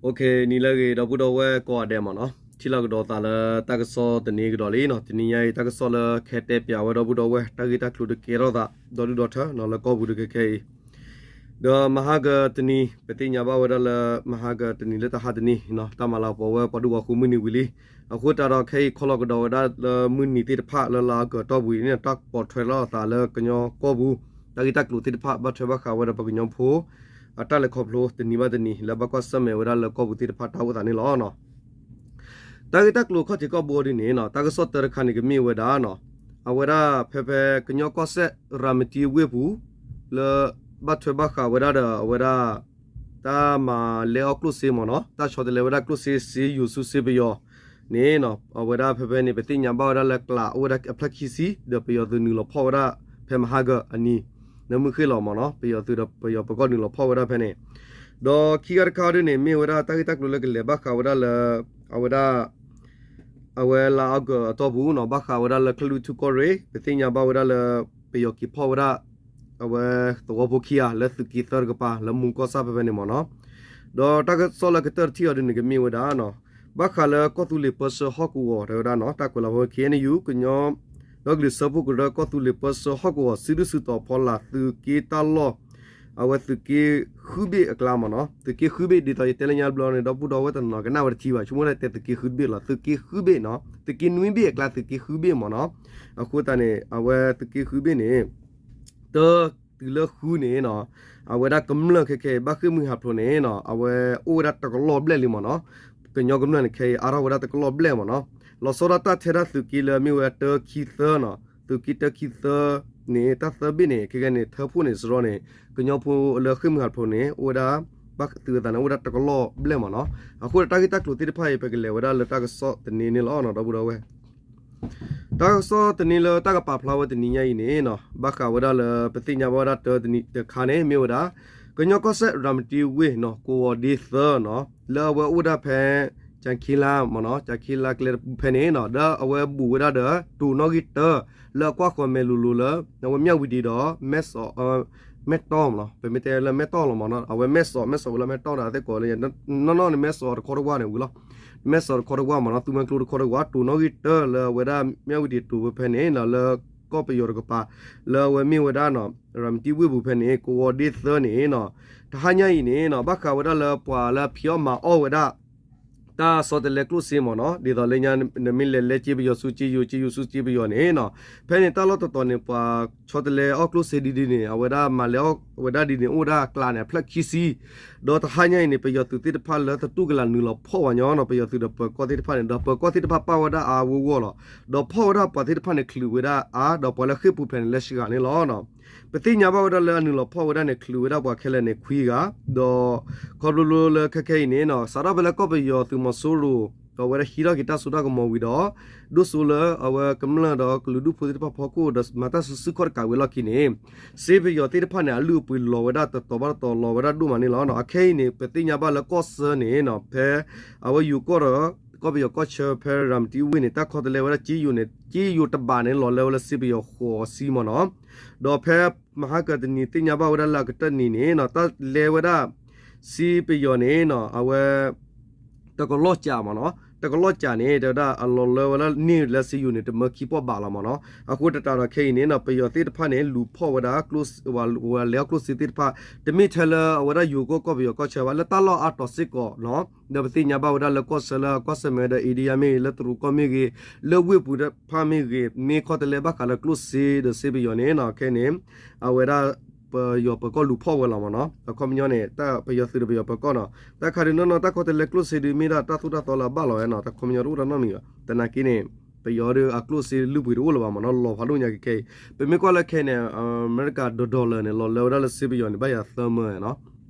နံၤလၢအဂ့ၤ ဒီပုၢ်ဒီဝဲၢ်ကိးဂၤဒဲးမ့ၢ်နီၤ, ထံၣ်လိာ်ကဒီးသးလၢတၢ်ကစီၣ်တနံၤကဒီးလံနီၤ. တနံၤညါအံၤ တၢ်ကစီၣ်လၢကဟဲတဲပၠးဝဲဒီပုၢ်ဒီဝဲၢ် တၢ်ဂ့ၢ်တၢ်ကျိၤတကဲထီၣ်သး ဒီဒူၣ်ဒီထၢနီၤ လၢကီၢ်ပူၤတကဲခဲအံၤ ဒီးမဟါကတနံၤ ပသ့ၣ်ညါဘၣ်ဝဲဒၣ်လၢ မဟါကတနံၤလၢတဟါတနံၤနီၤ တၢ်မၤလၤကပီၤဝဲပှၤဒူၣ်ပှၤဃိၤမုၢ်နံၤဝံၤလံ. အဃိသတးဒီးခဲအံၤ ခီလီၤကဒီးဝဲဒၣ်လၢမုၢ်နံၤသ့ၣ်တဖၣ်လၢလါအီကူးအတီၢ်ပူၤအံၤန့ၣ် တၢ်ပိာ်ထွဲထီၣ်အသးလၢကညီကီၢ်ပူၤ တၢ်ဂ့ၢ်တၢ်ကျိၤသ့ၣ်တဖၣ် ဘၣ်ထွဲဘၣ်ဃးဝဲဒီးပှၤကညီဖိ အတၢ်လဲၤခီဖျိတနံၤဘၣ်တနံၤ လၢဘၣ်ကွၢ်ဆၢၣ်မဲာ်ဝဲဒၣ်လၢကီၢ်ပူၤသ့ၣ်တဖၣ်တၢ်အိၣ်သးန့ၣ်လီၤ. တၢ်ဂ့ၢ်တၢ်ကျိၤခီၣ်ထံးခီၣ်ဘိဒ်န့ၣ်နီၤ တၢ်ကစီၣ်တၢတခါန့ၣ် ကမ့ၢ်ဝဲဒၣ်နီၤ အဝဲဒၣ်ဖဲဖဲကညီကီၢ်စဲၣ် ရၤမတံဝ့ၢ်ပူၤ လၢဘၣ်ထွဲဘၣ်ဃးဝဲဒၣ်ဒီးအဝဲဒၣ် တၢ်မၤလဲအီၣ်ကျိၣ်စ့မ့ၢ်နီၤ တၢ်ဆီတလဲဝဲဒၣ်ကျိၣ်စ့ စ့ယိၤဆူစ့ပယီၤန့ၣ်နီၤ အဝဲဒၣ်ဖဲဖဲန့ၣ် ပသ့ၣ်ညါဘၣ်ဝဲဒၣ်လၢကျးအိၣ်ဝဲဒၣ်အဖျၢၣ်ခံဆံ ဒီးပယီၤသုးနုာ်လီၤဖီၣ်ဝဲဒၣ် ဖဲမဟါကအနံၤ လၢမုၢ်ဃ့ၢ်လီၤမ့ၢ်နီၤ ပယီၤသုးဒီးပယီၤပၢၤကီၢ်နုာ်လီၤဖီၣ်ဝဲဒၣ်ဖဲန့ၣ် ဒီးခံခါတခါဒ်န့ၣ် မ့ၢ်ဝဲဒၣ်တၢ်ဂ့ၢ်တၢ်ကျိၤလၢကလဲၤဘၣ်ဃးဝဲဒၣ်လၢ အဝဲဒၣ် အဝဲလါအီကူးအတီၢ်ပူၤနီၤ ဘၣ်ဃးဝဲဒၣ်လၢကလုာ်ထူၣ်ကီၢ်ရ့ၣ် ပသ့ၣ်ညါဘၣ်ဝဲဒၣ်လၢ ပယီၤက့ၤဖီၣ်ဝဲဒၣ် အဝဲသဝီဖိခံဂၤ လၢသုးက့သၢတကပၤ လၢမူကီၢ်ဆၣ်ဖဲဖဲန့ၣ်မ့ၢ်နီၤ ဒီးတၢ်ကစီၣ်လၢကတၢၢ်တထံၣ်အီၤဒ်န့ၣ် ကမ့ၢ်ဝဲဒၣ်နီၤ ဘၣ်ဃးလၢကီၢ်သူလ့ၤပၢဆှၢဟီၣ်ကဝီၤ တဲဝဲဒၣ်နီၤ တၢ်ကွဲးလီၤဖဲ ခ့ၣ်အဲၣ်ယူၣ် ကညီဒီကလုာ်စၢဖှိၣ်ကရၢ ကီၢ်သူလ့ၤပၢဆှၢဟီၣ်ကဝီၤ စုဒုၣ်စုတီၤဖီလာ်သုးက့တၢ်လီၢ် အဝဲသုးက့ဃုဘ့ၣ်အကျါမ့ၢ်နီၤ သုးက့ဃုဘ့ၣ် ဒ်သိးယတဲလၢညါဘျီန့ၣ် ဒီပုၢ်ဒီဝဲၢ်တနီၤကနၣ်ဝဲတထံၣ်ဘၣ် ဆိကမိၣ်ဒၣ်တဲသုးက့ဃုဘ့ၣ်လီၤ သုးက့ဃုဘ့ၣ်နီၤ သုးက့နွံဘ့ၣ်အကျါ သုးက့ဃုဘ့ၣ်မ့ၢ်နီၤ အဃိသတးန့ၣ် အဝဲသုးက့ဃုဘ့ၣ်န့ၣ် တၢ်တုၤလၢဃုန့ၣ်နီၤ အဝဲဒၣ်ကမျၢၢ်ခဲခဲအံၤ ဘၣ်ဃ့ၢ်မှံဟးဖျိးန့ၣ်နီၤ အဝဲအိၣ်ဝဲဒၣ်တကလီၢ်ဘျဲၣ်လံမ့ၢ်နီၤ ကညီကမျၢၢ်န့ၣ် ခဲအံၤအါထီၣ်ဝဲဒၣ်တကလီၢ်ဘျဲၣ်မ့ၢ်နီၤ လီၤဆီဒၣ်တၢ်ထဲဒၣ်သုးက့လၢမ့ၢ်ဝဲတၢခံသၢနီၤ သုးက့တၢခံသၢန့ၣ် တၢ်သၢဘ့ၣ်န့ၣ် ခဲခဲန့ၣ် ထၢဖှိၣ်န့ၣ်စရီန့ၣ် ကညီဖိလၢဃ့ၢ်မှံဟးဖျိးန့ၣ် အိၣ်ဝဲဒၣ် ဘၣ်သုးအသးန့ၣ် အိၣ်ဝဲဒၣ်တကလီၢ်ဘျဲၣ်မ့ၢ်နီၤ အဃိဒီးတၢ်ဂ့ၢ်တၢ်ကျိၤသ့ၣ်တဖၣ်အံၤ ပကလဲၤဝဲဒၣ်လၢတၢ်ကစီၣ်တနံၤန့ၣ်လီၤ ဒီပုၢ်ဒီဝဲၢ် တၢ်ကစီၣ်တနံၤလၢတၢ်ကပာ်ဖျါဝဲတနံၤညါအံၤန့ၣ်နီၤ ဘၣ်ဃးဝဲဒၣ်လၢပသ့ၣ်ညါဘၣ်ဝဲဒၣ်တၢတနံၤတခါန့ၣ် မ့ၢ်ဝဲဒၣ် ကညီကီၢ်စဲၣ် ရၤမတံဝ့ၢ်နီၤ ကဝီၤဒ့သၢနီၤ လၢအဝဲအိၣ်ဒၣ်ဖဲ ကၠၤခံလါမ့ၢ်နီၤ ကၠၤခံလါကျဲတပူၤဖဲန့ၣ်နီၤ ဒီးအဝဲဘူးဝဲဒၣ်ဒီး တိၤနီၣ်ဂံၢ်တၢ လၢအကွၢ်ဃီၤမဲာ်လိၤလိၤလၢ အဝဲမၠၣ်ဝံၤဒံးဒီး မဲၢ်စီး မဲၢ်တီၢ်မ့ၢ်နီၤ ပမ့ၢ်တဲလၢမဲၢ်တီၢ်လီၤမ့ၢ်နီၤ အဝဲမဲၢ်စီး မဲၢ်စီးဝဲလၢမဲၢ်တီၢ်ဒီးသ့ၣ်ကိးလၢ နီၢ်နီၢ်န့ၣ် မဲၢ်စီးတခီတဝၢ်န့ၣ်ဝံၤလီၤ မဲၢ်စီးတခီတဝၢ်မ့ၢ်နီၤ သူမွဲကျိတခီတဝၢ် တိၤနီၣ်ဂံၢ်တၢလၢအဝဲဒၣ်မၠၣ်ဝံၤဒံးတိၤဝဲဖဲန့ၣ်နီၤ လၢကီၢ်ပယီၤတကပၤ လၢအဝဲမ့ၢ်ဝဲဒၣ်နီၤ ရၤမတံဝ့ၢ်ပူၤဖဲန့ၣ် ကဝီၤဒ့သၢန့ၣ်နီၤ တဟါညါအံၤန့ၣ်နီၤ ဘၣ်ဃးဝဲဒၣ်လၢပှၤလၢဖံးအီၣ်မၤအီၣ်ဝဲဒၣ် တၢ်ဆီတလဲကျိၣ်စ့မ့ၢ်နီၤ ဒ်သိးလၢညါ နမ့ၢ်လဲၤလဲစ့ပယီၤဆူစ့ယိၤ စ့ယိၤဆူစ့ပယီၤန့ၣ်နီၤ ဖဲန့ၣ်တၢ်လီၢ်တတီၤန့ၣ် ပှၤဆီတလဲအီၣ်ကျိၣ်စ့ဒ်ဒ်န့ၣ် အဝဲဒၣ်မၤလဲၤအီၣ်ဝဲဒၣ်ဒ်န့ၣ် အိၣ်ဝဲဒၣ်အကျါန့ၣ် အဖျၢၣ်ခံဆံ ဒီးတဟါညါအံၤန့ၣ် ပယီၤသုးသ့ၣ်တဖၣ်လၢတတူၢ်ကလာ်နုာ်လီၤဖီၣ်ဝဲညီနီၤ ပယီၤသုးဒီးပၢၤကီၢ်သ့ၣ်တဖၣ်န့ၣ် ဒီးပၢၤကီၢ်သ့ၣ်တဖၣ်ပာ်ဝဲဒၣ်အါဝဲဝီၢ်လီၤ ဒီးဖီၣ်ဝဲဒၣ်ပှၤသ့ၣ်တဖၣ်န့ၣ် ချုးဝဲဒၣ်အါ ဒီးပှၤလၢဃ့ၢ်ပူၤဖျဲးန့ၣ် လၢစှၤန့ၣ်လီၤ. ပသ့ၣ်ညါဘၣ်ဝဲဒၣ်လၢအနုာ်လီၤဖီၣ်ဝဲဒၣ်န့ၣ် ချုးဝဲဒၣ်ပှၤခဲလၢာ်န့ၣ် ခွံဂၤ, ဒီးခီဖျိလၢခဲခဲအံၤန့ၣ် စးထီၣ်ဖဲလၢကီၢ်ပယီၤသုးမီၤစိရိၤ အဝဲဒၣ်ဟံးထီၣ်က့ၤတၢ်စိတၢ်ကမီၤဝံၤဒီး ဒိၣ်စိလၢအဝဲကမျၢၢ်ဒီးကလုာ်ဒူၣ်ဖိသ့ၣ်တဖၣ်ဖီခိၣ်ဒီး မၤတၢ်စုဆူၣ်ခီၣ်တကးဝံၤအလီၢ်ခံန့ၣ် စ့ပယီၤသ့ၣ်တဖၣ်န့ၣ် အလုၢ်အပှ့ၤလီၤဝဲဒၣ်တတီၤဘၣ်တတီၤလီၤဝဲဒၣ်ဒိၣ်မးန့ၣ်လီၤ. အခဲအံၤန့ၣ် ပသ့ၣ်ညါဘၣ်လၢကီၢ်ဆၢန့ၣ် ဖဲ အဝဲယိၤကီၢ်ဒီး ကီၢ်ပယီၤကီၢ်ဆၢဖဲရၤမတံဝ့ၢ်န့ၣ် တၢ်ခီတလဲဝဲဒၣ်စ့ယိၤန့ၣ် စ့ယိၤတဘးန့ၣ် လီၤလၢဝဲလၢစ့ပယီၤဃိးဆံမ့ၢ်နီၤ. ဒီးဖဲမဟါကတနံၤသ့ၣ်ညါဘၣ်ဝဲဒၣ်လၢအကတၢၢ်နံၤန့ၣ်နီၤ တၢ်လဲဝဲဒၣ် စ့ပယီၤန့ၣ်နီၤ အဝဲ တကလီၢ်ကးမ့ၢ်နီၤ တကလီၢ်ကးန့ၣ် တဲဝဲဒၣ်အလီၤလၢဝဲလၢန့ၢ်လၢစ့ယိၤန့ၣ် တမၢခံပီၢ်ဘးလီၤမ့ၢ်နီၤ. အဃိသတးဒီးခဲအံၤန့ၣ်နီၤ ပယီၤသ့ၣ်တဖၣ်န့ၣ် လူၤဖီၣ်ဝဲဒၣ် လဲၤအီၣ်ကျိၣ်စ့သ့ၣ်တဖၣ် တမ့ၢ်ထဲလၢအဝဲဒၣ်ယိၤကီၢ်ကီၢ်ပယီၤကီၢ်ဆၢဘၣ် လၢတၢ်လီၢ်အါတီၤစ့ၢ်ကီးနီၤ ဒီးပသ့ၣ်ညါဘၣ်ဝဲဒၣ်လၢကီၢ်ဆၢလၢကွၢ်ဆၢၣ်မဲာ်ဒီး အ့ဒံယါမ့ၢ်ဂ့ၤ လၢတရူးကီၢ်မ့ၢ်ဂ့ၤ လၢဝ့ၢ်ပူၤတဖၣ်မ့ၢ်ဂ့ၤ မ့ၢ်ခီတလဲဘၣ်ဃးလၢကျိၣ်စ့ဒီးစ့ပယီၤန့ၣ်နီၤ ခဲအံၤန့ၣ် အဝဲဒၣ် ပယီၤပၢၤကီၢ်လူၤဖီၣ်ဝဲလီၤမ့ၢ်နီၤ. အခီပညီန့ၣ် ပယီၤသုးဒီးပယီၤပၢၤကီၢ်နီၤ တၢ်ခါဒုးနီၢ်နီၢ် တၢ်ခီတလဲကျိၣ်စ့ဒုးမ့ၢ်ဒၣ်တၢ်သိၣ်တၢ်သီလၢအဘၣ်လီၤဝဲနီၤ တၢ်ခီပညီတအိၣ်တၢ်နီတမံၤဘၣ်. သနာ်က့န့ၣ် ပယီၤဒီးအကျိၣ်စ့လုၢ်ပှ့ၤတအိၣ်လၢၤဘၣ်မ့ၢ်နီၤ လီၤဖးဒိၣ်ညါက့ခဲအံၤ ပမ့ၢ်ကွၢ်လၢခဲအံၤန့ၣ် အမဲရကၤဒီး dollar န့ၣ် လီၤလၢဝဲဒၣ်လၢစ့ပယီၤန့ၣ် ဘၣ်ယၤသၢမၢ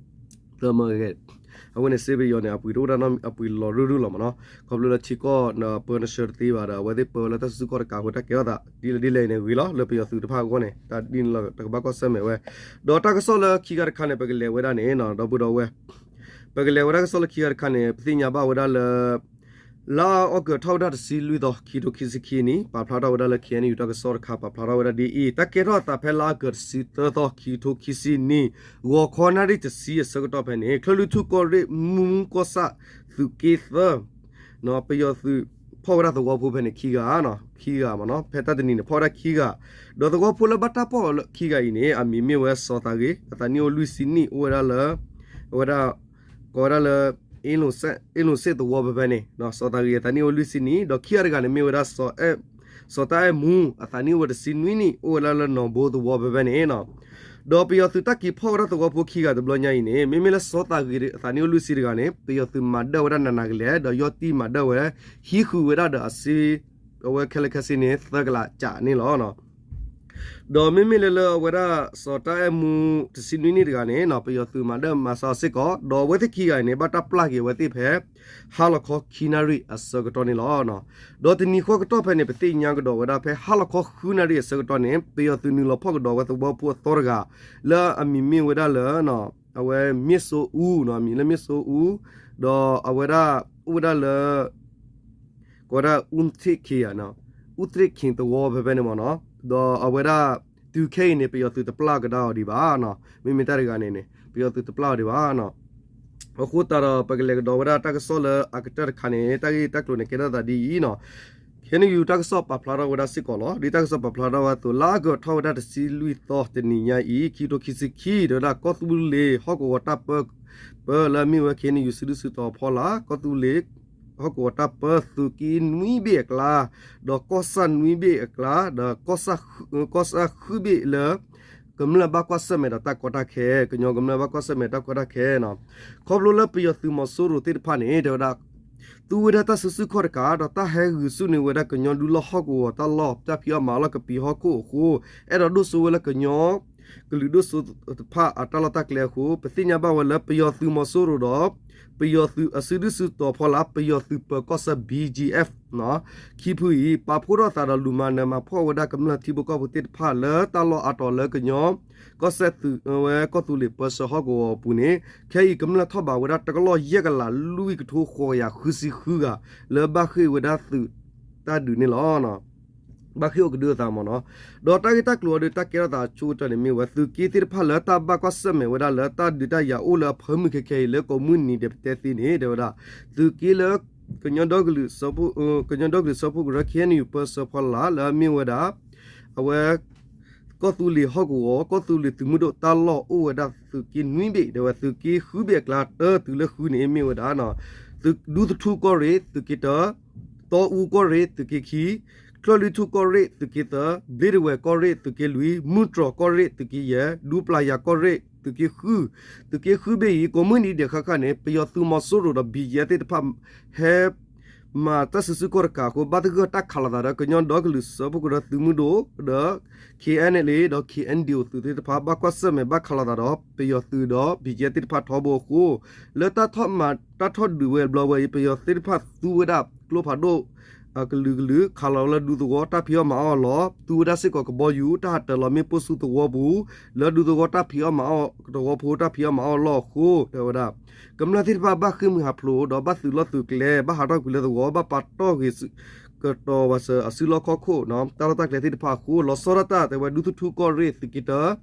သၢမၢကဲ အဝဲန့ၣ် စ့ပယီၤန့ၣ် အပှ့ၤတအိၣ်တၢ်နီတမံၤ အပှ့ၤလီၤရုၢ်ရုၢ်လီၤမ့ၢ်နီၤ. ခီဖျိလၢထံကီၢ်ပၢနဆှၢတသ့ဘၣ်ဒီး အဝဲသ့ၣ်ပၢလၢတၢ်စုဆူၣ်ခီၣ်တကးဝဲတၢ်ကဲထီၣ်သး ဒ်လဲၣ်ဒ်လဲၣ်အံၤန့ၣ် ဂ့ၤလီၤ လၢပယီၤသုးတဖၣ်အဂီၢ်န့ၣ် တၢ်ဒ်န့ၣ်လီၤ တကဘၣ်ကွၢ်ဆၢၣ်မဲာ်ဝဲ ဒီးတၢ်ကစီၣ်လၢခံခါတခါန့ၣ် ပကလဲၤဝဲဒၣ်န့ၣ်နီၤ ဒီပုၢ်ဒီဝဲၢ် ပကလဲၤဝဲဒၣ်ကစီၣ်လၢခံခါတခါန့ၣ် ပသ့ၣ်ညါဘၣ်ဝဲဒၣ်လၢ လါအီကူးထီၣ်ဝဲဒၣ်တဆံလွံၢ်သီ ခံကထိခံဆံခံနံၣ် ပာ်ဖျါထီၣ်ဝဲဒၣ်လၢ ခ့ၣ်အဲၣ်ယူၣ် တၢ်ကစီၣ်တခါ ပာ်ဖျါထီၣ်ဝဲဒၣ်ဒ်အံၤ, တၢ်ကဲထီၣ်အသးဖဲလါအီကူးတဆံသၢသီ ခံကထိခံဆံနံၣ် ဂီၤခီနၣ်ရံၣ်တဆံအဆၢကတီၢ်ဖဲန့ၣ် ချၢၣ်လွံၢ်ထူၣ်ကီၢ်ရ့ၣ် မူကီၢ်ဆၣ် သုးက့သၢ ပယီၤသုးဖီၣ်ဝဲဒၣ်သဝီဖိဖဲန့ၣ် ခံဂၤ, ခံဂၤမ့ၢ်နီၤ, ဖဲတၢ်တနံၤန့ၣ် ဖီၣ်ဝဲဒၣ်ခံဂၤ, ဒီးသဝီဖိလၢဘၣ်တၢ်ဖီၣ်ခံဂၤအံၤန့ၣ် အမံၤမ့ၢ်ဝဲစီၤသးဂ့ၤ အသးနံၣ်အိၣ်လွံၢ်ဆံနံၣ် အိၣ်ဝဲဒၣ်လၢ အဝဲဒၣ် ကိးဝဲဒၣ်လၢ အ့လိၣ်စ့ၣ်သဝီဖဲဖဲန့ၣ်, စီၤသးဂ့ၤအသးနံၣ်အိၣ်လွံၢ်ဆံနံၣ်, ဒီးခံဂၤတဂၤန့ၣ်မ့ၢ်ဝဲဒၣ် စီၤတၢ်အဲၣ်မူ အသးနံၣ်အိၣ်ဝဲတဆံနွံနံၣ် အိၣ်ဝဲဒၣ်လၢနီၢ်ဘိသဝီဖဲဖဲန့ၣ် ဒီးပယီၤသုးတၢ်က့ၤဖီၣ်ဝဲဒၣ်သဝီဖိခံဂၤတဘျီညါအံၤန့ၣ် မ့မ့ၢ်လၢစီၤသးဂ့ၤအသးနံၣ်အိၣ်လွံၢ်ဆံတဂၤန့ၣ် ပယီၤသုးမၤဒၢၣ်ဝဲဒၣ်နးနးကလဲာ် ဒီးယီၢ်တံၢ်မၤဒၢၣ်ဝဲ ဟံးဃုာ်ဝဲဒၣ်ဒီးအစ့ အဝဲခဲလၢာ်ခဲဆ့န့ၣ် သၢကလးကးန့ၣ်လီၤ. ဒီးမ့မ့ၢ်လၢလၢအဝဲဒၣ် စီၤတၢ်အဲၣ်မူ တဆံနွံနံၣ်တဂၤန့ၣ် ပယီၤသုးမၤဒၢၣ်မၤဆါအီၤစ့ၢ်ကီး ဒီးအဝဲသ့ၣ်ခံဂၤအံၤန့ၣ် ဘၣ်တၢ်ပျၢ်က့ၤအဝဲသ့ၣ်ဖဲ ဟါလီၤခီခံနၣ်ရံၣ်အဆၢကတီၢ်န့ၣ်လီၤ. ဒီးတနံၤဃီကတီၢ်ဖဲန့ၣ် ပသ့ၣ်ညါကဒီးဝဲဒၣ်ဖဲဟါလီၤခီဃုနၣ်ရံၣ်အဆၢကတီၢ်န့ၣ် ပယီၤသုးနုာ်လီၤဖီၣ်ကဒီးဝဲသဝီဖိအသီတဂၤ လၢအမံၤမ့ၢ်ဝဲဒၣ်လၢ အဝဲမ့ၢ်စိအူနီၤ, အမံၤလၢမ့ၢ်စိအူ, ဒီးအဝဲဒၣ်အိၣ်ဝဲဒၣ်လၢ ကိးဝဲဒၣ် အူသရ့ၣ်ခ့ၣ်ဧါ, အူသရ့ၣ်ခ့ၣ်သဝီဖဲဖဲန့ၣ်မ့ၢ်နီၤ, ဒီးအဝဲဒၣ် တုၤခဲအံၤန့ၣ် ပယီၤသုးတပျၢ်ကဒါအီၤဒံးဘၣ်နီၤ, မ့မ့ၢ်တၢ်တဂၤန့ၣ်န့ၣ် ပယီၤသုးတပျၢ်အီၤဒံးဘၣ်နီၤ. အဃိသတးဒီး ပကလဲၤကဒီးဝဲဒၣ်တၢ်ကစီၣ်လၢအကတၢၢ်တခါန့ၣ် တၢ်ဂ့ၢ်တၢ်ကျိၤန့ၣ် ကဲထီၣ်သးဒ်အံၤနီၤ. ခဲန့ၣ်ယူၤတၢ်ကစီၣ်ပာ်ဖျါထီၣ်ဝဲဒၣ်စ့ၢ်ကီးလီၤ. ဒ်တၢ်ကစီၣ်ပာ်ဖျါထီၣ်ဝဲအသိး လါအီကူးထီၣ်ဝဲဒၣ်တဆံလွံၢ်သီတနံၤညါအံၤ ခံကထိခံဆံခံ တဲဝဲဒၣ် ကီၢ်သူလ့ၤဟီၣ်ကဝီၤတၢ်ပၢ ပၢလၢအမ့ၢ်ဝဲ ခ့ၣ်အဲၣ်ယူၣ် စုဒုၣ်စုတီၤဖီလာ် ကီၢ်သူလ့ၤဟီၣ်ကဝီၤတၢ်ပၢ သုးက့နွံဘ့ၣ်အကျါ, ဒီးကီၢ်ဆၣ်နွံဘ့ၣ်အကျါ, ဒီး ကီၢ်ဆၣ်ဃုဘ့ၣ်လၢ ကမျၢၢ်ဘၣ်ကွၢ်ဆၢၣ်မဲာ်ဒီးတၢ်ကီတၢ်ခဲ, ကညီကမျၢၢ်ဘၣ်ကွၢ်ဆၢၣ်မဲာ်တၢ်ကီတၢ်ခဲနီၤ. ခီဖျိလၢပယီၤသုးမီၤစိရိၤသ့ၣ်တဖၣ်န့ၣ် တဲဝဲဒၣ် သူဝဲဒၣ်တၢ်စုဆူၣ်ခီၣ်တကး ဒီးတၢ်ဟဲဂုာ်ဆူၣ်န့ၢ်ဝဲဒၣ်ကညီဒူလီၢ်ဟီၣ်ကဝီၤတၢ်လီၢ် တၢ်ဖံးအီၣ်မၤအီၣ်လၢကပံာ်ဟီၣ်ခိၣ်အဃိ, အဲၣ်ဒိးဒိၣ်စိဝဲလၢကညီ ကလုာ်ဒိၣ်စိတဖၣ်အတၢ်လီၢ်တၢ်ကျဲအဃိ, ပသ့ၣ်ညါဘၣ်ဝဲလၢပယီၤသုးမီၤစိရိၤဒီး ပယီၤသုးအစုဒုၣ်စုတီၤဖီလာ် ပယီၤသုးပၢၤကီၢ်ဆၢ ဘီကၠံအ့ၣ်ဖၣ် ခံဖုအံၤ ပာ်ဖှိၣ်ထီၣ်သးဒီးလူၤမၤနၢၤမၤဖှီၣ်ဝဲဒၣ် ကမျၢၢ်ထံဖိကီၢ်ဖိသ့ၣ်တဖၣ်လၢတၢ်လီၢ်အါတီၤလၢကညီ ကီၢ်စဲၣ်သုးဝဲကီၢ်သူလ့ၤပၢဆှၢဟီၣ်ကဝီၤအပူၤန့ၣ် ခဲအံၤကမျၢၢ်ထီၣ်ဘးဝဲဒၣ်တကလီၢ်ယဲၢ်ကလးလွံၢ်ကထိဃိးကယၤဃုဆံဃုဂၤ လၢဘၣ်ဃ့ၢ်ဝဲဒၣ်သုးတၢ်ဒုးန့ၣ်လီၤ. ဘၣ်ဃ့ၢ်အိၣ်ကဒုအသးမ့ၢ်နီၤ. ဒီးတၢ်ဂ့ၢ်တၢ်ကျိၤအံၤဒီး တၢ်ကဲထီၣ်သးဆိကတၢၢ်န့ၣ်မ့ၢ်ဝဲ သုးက့သ့ၣ်တဖၣ်လၢတၢ်ဘၣ်ကွၢ်ဆၢၣ်မဲာ်ဝဲဒၣ်လၢတၢ်ဒုးတၢ်ယၤအိၣ်လၢအဖၢမုၢ်ခဲခဲအံၤ လၢကိးမုၢ်နံၤဒဲးပတဲသ့န့ၣ် တဲဝဲဒၣ် သုးက့လၢ ကညီဒီကလုာ်စၢဖှိၣ်ကရၢ ခ့ၣ်အဲၣ်ယူၣ် ပၢဆှၢဖီလာ်လၢအမ့ၢ်ဝဲဒၣ် အဝဲ ကီၢ်သူလ့ၤဟီၣ်ကဝီၤ ကီၢ်သူလ့ၤသုးမုၢ်ဒိၣ်တၢ်လီၢ်အိၣ်ဝဲဒၣ်သုးက့နွံဘ့ၣ် တဲဝဲ သုးက့ဃုဘ့ၣ်အကျါတၢတုၤလၢဃုန့ၣ်မ့ၢ်ဝဲဒၣ် ဒူသထူၣ်ကီၢ်ရ့ၣ် သုးက့တၢ, တီအူကီၢ်ရ့ၣ် သုးက့ခံ, ချၢၣ်လွံၢ်ထူၣ်ကီၢ်ရ့ၣ် သုးက့သၢ, ဘျ့ဒဝဲၢ်ကီၢ်ရ့ၣ် သုးက့လွံၢ်, မုၢ်တြီၤကီၢ်ရ့ၣ် သုးက့ယဲၢ်, ဒူပျၢ်ယၤကီၢ်ရ့ၣ် သုးက့ဃု, သုးက့ဃုဘ့ၣ်အံၤ ကိးမုၢ်နံၤဒဲးဃၣ်ဃၣ်န့ၣ် ပယီၤသုးမီၤစိရိၤဒီး ဘီကၠံအ့ၣ်သ့ၣ်တဖၣ် ဟဲ မၤတၢ်စုဆူၣ်ခီၣ်တကးအဃိ ဘၣ်သဂၢၢ်တၢ်ခးလိာ်သးဒီး ကညီဒီကလုာ်စၢဖှိၣ်ကရၢသုးမုၢ်ဒိၣ် ဒီး ခ့ၣ်အဲၣ်ယူၣ် ဒီး ခ့ၣ်အဲၣ်ယူၣ် သုးသ့ၣ်တဖၣ် ဘၣ်ကွၢ်ဆၢၣ်မဲာ်ဘၣ်ခးလိာ်သးဒီး ပယီၤသုးဒီး ဘီကၠံအ့ၣ်သ့ၣ်တဖၣ်ထီဘိအဃိ လၢတၢ်ထီၣ်မၤတၢ်ထီၣ်ဒုးဝဲတဘျီဝဲအံၤ ပယီၤသ့ၣ်တဖၣ်သူဝဲဒၣ်ကျိဖးဒိၣ် ကလုာ်ကလုာ် ခးလီၤလၢဒူသဝီတၢ်ဖံးအီၣ်မၤအီၣ်အလီၢ် သူဝဲဒၣ်စ့ၢ်ကီးကဘီယူၤ တၢ်ဟးတၢၤလီၤမ့ၣ်ပိၢ်ဆူသဝီပူၤ လၢဒူသဝီတၢ်ဖံးအီၣ်မၤအီၣ် သဝီဖိတၢ်ဖံးအီၣ်မၤအီၣ်အလီၢ်အဃိ တဲဝဲဒၣ် ကမျၢၢ်သ့ၣ်တဖၣ်ဘၣ်ဃ့ၢ်မှံဟးဖျိး ဒီးဘၣ်သုးလီၢ်သုးကျဲ ဘၣ်ဟးထီၣ်ကွံာ်လၢသဝီ ဘၣ်ပာ်တီၢ်ဂ့ၤ ကတီၤဘၣ်စၢၤအစုလီၢ်ခီၣ်ခိၣ် တၢ်လီၢ်တၢ်ကျဲသ့ၣ်တဖၣ်အဃိ လီၤဆီဒၣ်တၢ်တဲဝဲ ဒူသထူၣ်ကီၢ်ရ့ၣ်သုးက့တၢ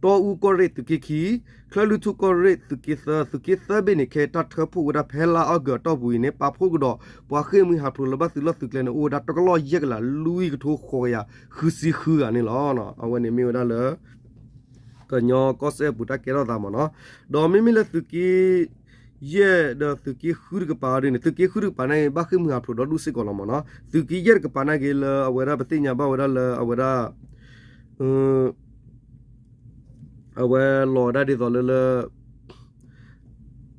တီအူကီၢ်ရ့ၣ်သုးက့ခံ ချၢၣ်လွံၢ်ထူၣ်ကီၢ်ရ့ၣ်သုးက့သၢ သုးက့သၢဘ့ၣ်န့ၣ် ခဲတၢ်ထၢဖှိၣ်ဝဲဒၣ်ဖဲလါအီကူးအတီၢ်ပူၤအံၤန့ၣ် ပာ်ဖှိၣ်ကဒီး ပှၤဃ့ၢ်မှံဟးဖျိးလၢဘၣ်သုးလီၢ်သုးကျဲန့ၣ် အိၣ်ဝဲဒၣ်တကလီၢ်ယဲၢ်ကလးလွံၢ်ကထိဃိးကယၤဃုဆံဃုဂၤန့ၣ်လီၤ. အဝဲန့ၣ်မ့ၢ်ဝဲဒၣ်လၢ ကညီကီၢ်စဲၣ်အပူၤတၢ်ကဲထီၣ်သးမ့ၢ်နီၤ. ဒီးမ့မ့ၢ်လၢသုးက့ယဲၢ်ဒီးသုးက့ဃုတကပၤဒ်န့ၣ် သုးက့ဃုတကပၤန့ၣ် ဘၣ်ဃ့ၢ်မှံဟးဖျိးဒီဒူၣ်စ့ၢ်ကီးလီၤမ့ၢ်နီၤ. သုးက့ယဲၢ်တကပၤန့ၣ်က့ၤလၢအဝဲဒၣ်ပသ့ၣ်ညါဘၣ်ဝဲဒၣ်လၢအဝဲဒၣ် အဝဲလီၤဝဲဒၣ်ဒ်သိးလၢလၢ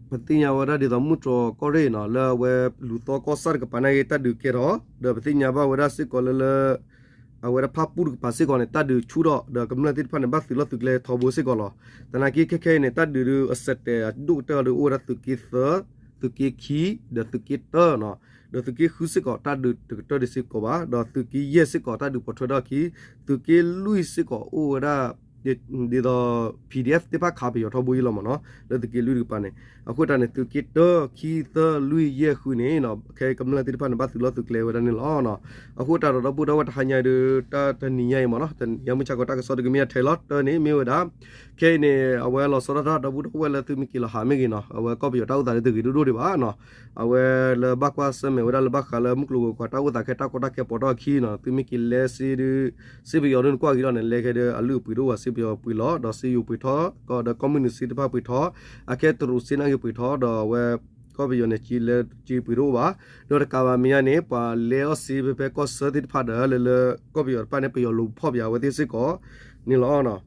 ပသ့ၣ်ညါဝဲဒၣ်ဒ်သိးမုၢ်တြီၤကီၢ်ရ့ၣ်နီၤ လၢအဝဲလူၤသီကီၢ်ဆၣ်တကပၤန့ၣ်က့ၤ တၢ်ဒုးကဲထီၣ် ဒီးပသ့ၣ်ညါဘၣ်ဝဲဒၣ်စ့ၢ်ကီးလၢလၢ အဝဲဒၣ်ဖၣ်ပူၣ်တကပၤစ့ၢ်ကီးန့ၣ် တၢ်ဒုးဆူၣ်ထီၣ် ဒီးကမျၢၢ်သ့ၣ်တဖၣ်န့ၣ် ဘၣ်သုးလီၢ်သုးကျဲထီဘိစ့ၢ်ကီးလီၤ. သနာ်က့ခဲခဲအံၤန့ၣ် တၢ်ဒုးဒုးအစဲးတဲာ်အဒိၣ်ကတၢၢ်ဒီးအိၣ်ဝဲဒၣ်သုးက့သၢ, သုးက့ခံ, ဒီးသုးက့တၢနီၤ. ဒီးသုးက့ဃုစ့ၢ်ကီး တၢ်ဒုးတကတၢၢ်ဒံးစ့ၢ်ကီးဘၣ်. ဒီးသုးက့ယဲၢ်စ့ၢ်ကီး တၢ်ဒုးပိာ်ထွဲထီၣ်အခံ, သုးက့လွံၢ်စ့ၢ်ကီးအိၣ်ဝဲဒၣ် ဒ်သိး P D F သ့ၣ်တဖၣ်ခးပယီၤထီဘိအံၤလီၤမ့ၢ်နီၤ လၢသုးက့လွံၢ်တကပၤန့ၣ်. အဃိတၢ်န့ၣ် သုးက့တၢ ခံ သၢ လွံၢ် ယဲၢ် ဃုန့ၣ် ခဲကမျၢၢ်သ့ၣ်တဖၣ်န့ၣ် ဘၣ်သုးလီၢ်သုးကျဲဝဲဒၣ်န့ၣ်လီၤ. အဃိတၢ်ဒီး ဒီပုၢ်ဒီဝဲၢ် တဟါညါဒီး တၢ်တနံၤညါအံၤမ့ၢ်နီၤ တနံၤညါမုၢ်ဆါခီ တၢ်ကစီၣ်တကမ့ၢ်အထဲလီၤ တၢ်န့ၣ်မ့ၢ်ဝဲဒၣ် ခဲအံၤန့ၣ် အဝဲလီၤဆီဒၣ်တၢ် ဒီပုၢ်ဒီဝဲၢ်လၢသုမ့ၢ်က့ၤလီၤဟးမ့ၢ်ဂ့ၤနီၤ အဝဲကီၢ်ပယီၤတၢ်အိၣ်သးဒ်တဂ့ၤဒိၣ်ဒိၣ်ဒံးဘၣ်နီၤ. အဝဲလၢဘၣ်ကွၢ်ဆၢၣ်မဲာ်ဝဲဒၣ်လၢဘၣ်ဃးလၢမုၢ်ကျိၤဝဲၤကွာ်တၢ်အိၣ်သးခဲ တၢ်ကီတၢ်ခဲ ပိာ်ထီၣ်အခံနီၤ သုမ့ၢ်က့ၤလဲစ့ဒုး စ့ပယီၤဒုးနကွၢ်က့ၤလီၤန့ၣ် လဲခဲဒုးအလုၢ်အပှ့ၤတအိၣ်ဘၣ် စ့ပယီၤပှ့ၤလီၤ ဒီးစ့ယိၤပှ့ၤထီၣ် ဒီးကီၢ်မုၢ်နုာ်စ့တဖၣ်ပှ့ၤထီၣ် အခဲတရူးစ့န့ၣ်က့ၤပှ့ၤထီၣ် ဒီးအဝဲ ကီၢ်ပယီၤန့ၣ် က့ၤလဲက့ၤပှ့ၤတအိၣ်ဘၣ်. ဒီးတကးဘၣ်မဲာ်ညါန့ၣ် ပှၤလဲအီၣ်စ့ဖဲဖဲကီၢ်ဆၢသ့ၣ်တဖၣ်ဒီး လၢလၢကီၢ်ပယီၤတဖၣ်န့ၣ် ပယီၤလူၤဖီၣ်ပယီၤအဝဲသ့ၣ်စ့ၢ်ကီးန့ၣ်လီၤ.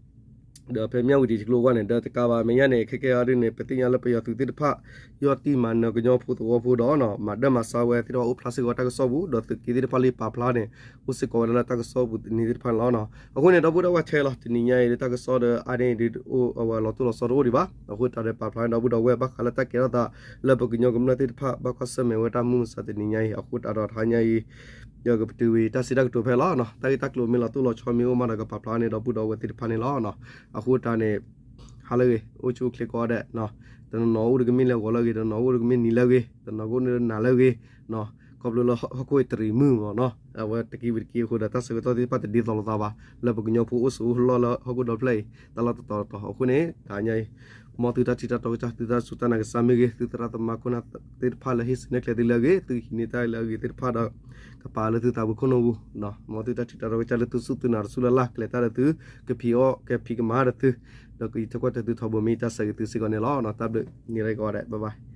ဒီးဖဲမၠၣ်ဝတံၤထံကျိဝါန့ၣ် ဒီးတကးဘၣ်မဲာ်ညါန့ၣ် ခဲကဲအံၤဒ်န့ၣ် ပသ့ၣ်ညါလၢပယီၤသုးသ့ၣ်တဖၣ် ယီၢ်တံၢ်မၤနၢၤကညီဖိသဝီဖိဒီး မၤဒၢမၤဆါဝဲသ့ၣ်တဖၣ်အိၣ်ဖျါစ့ၢ်ကီးတၢ်ကစီၣ်ပူၤ ဒီးသုးက့သ့ၣ်တဖၣ်လၢပာ်ဖျါန့ၣ် အိၣ်စ့ၢ်ကီးဝဲဒၣ်လၢတၢ်ကစီၣ်ပူၤတနံၤသ့ၣ်တဖၣ်န့ၣ်လီၤ. အဃိန့ၣ် ဒီပုၢ်ဒီဝဲၢ်ထဲလီၤ တနံၤညါအံၤဒီးတၢ်ကစီၣ်ဒီးအါန့ၢ်ဒ်အိၣ်အဝဲလီၤတိၢ်လီၤဆီတအိၣ်ဒံးဘၣ်. အဃိတၢ်ဒီးပာ်ဖျါန့ၣ် ဒီပုၢ်ဒီဝဲၢ်ဘၣ်ဃးလၢတၢ်ကဲထီၣ်သး လၢပကညီကမျၢၢ်သ့ၣ်တဖၣ် ဘၣ်ကွၢ်ဆၢၣ်မဲာ်ဝဲတၢ်မုၢ်မဆါတနံၤညါအံၤ အဃိတၢ်ဒီးတဟါညါအံၤ ဒီးကပတုာ်ဝံၤတၢ်စံးတၢ်ကတိၤဖဲလီၤ. တၢ်ဂ့ၢ်တၢ်ကျိၤမ့ၢ်လီၤတိၢ်လီၤဆီမ့ၢ်အိၣ်မးဒီးကပာ်ဖျါန့ၣ် ဒီပုၢ်ဒီဝဲၢ်သ့ၣ်တဖၣ်န့ၣ်လီၤ. အဃိတၢ်န့ၣ် ဟါလၢအဂ့ၤ အိၣ်ဆူၣ်အိၣ်ချ့ကိးဂၤဒဲး တနီၤနီၤအိၣ်တကမ့ၢ်လၢဂီၤလၢအဂ့ၤ တနီၤနီၤအိၣ်တကမ့ၢ်နံၤလၢအဂ့ၤ ခီဖျိလၢဟီၣ်ခိၣ်တရံးမုၢ်မ့ၢ်နီၤ အဝဲတကံဝံၤတကံအဃိဒီး တၢ်ဆၢကတီၢ်သ့ၣ်တဖၣ်တဒ်သိးလိာ်သးဘၣ် လၢပကညီဖိအိၣ်ဆိးအိၣ်လီၢ်လၢဟီၣ်ခိၣ်ဒီဖျၢၣ်အံၤ တၢ်လီၢ်တတီၤတတီၤ. အဃိန့ၣ် တဟါညါအံၤ မ်သုတၢ်ထံၣ်တၢ်တီကစၢ် သုတၢ်စူၢ်တၢ်နာ်ကစၢ်မ့ၢ်ဂ့ၤ သုသရၣ်သမါခိၣ်နၢ်သ့ၣ်တဖၣ်လၢဟ့ၣ်ဆၢနဲၣ်ကျဲသုလၢအဂ့ၤ သုဟံးန့ၢ်တၢ်လၢအဂ့ၤသ့ၣ်တဖၣ်ဒီး ကပာ်လၢသုသးပူၤခိၣ်နူာ်ပူၤ မ်သုတၢ်ထံၣ်တၢ်တီကစၢ်လၢသုစူၢ်သုနာ်တစူၢ်လၢ်လၢ် ကျဲၤတၢ်ဒီးသု ကဖံးအီၣ်ကဖံးကမၤဒီးသု ဒီးကယံာ်ထီၣ်ကွၢ်တၢ်သုထီဘိမ့ၢ်တၢ်ဆၢဂ့ၤသုစ့ၢ်ကီးန့ၣ်လီၤ. တၢ်ဘျုး နံၤရကိးဂၤဒဲး bye bye.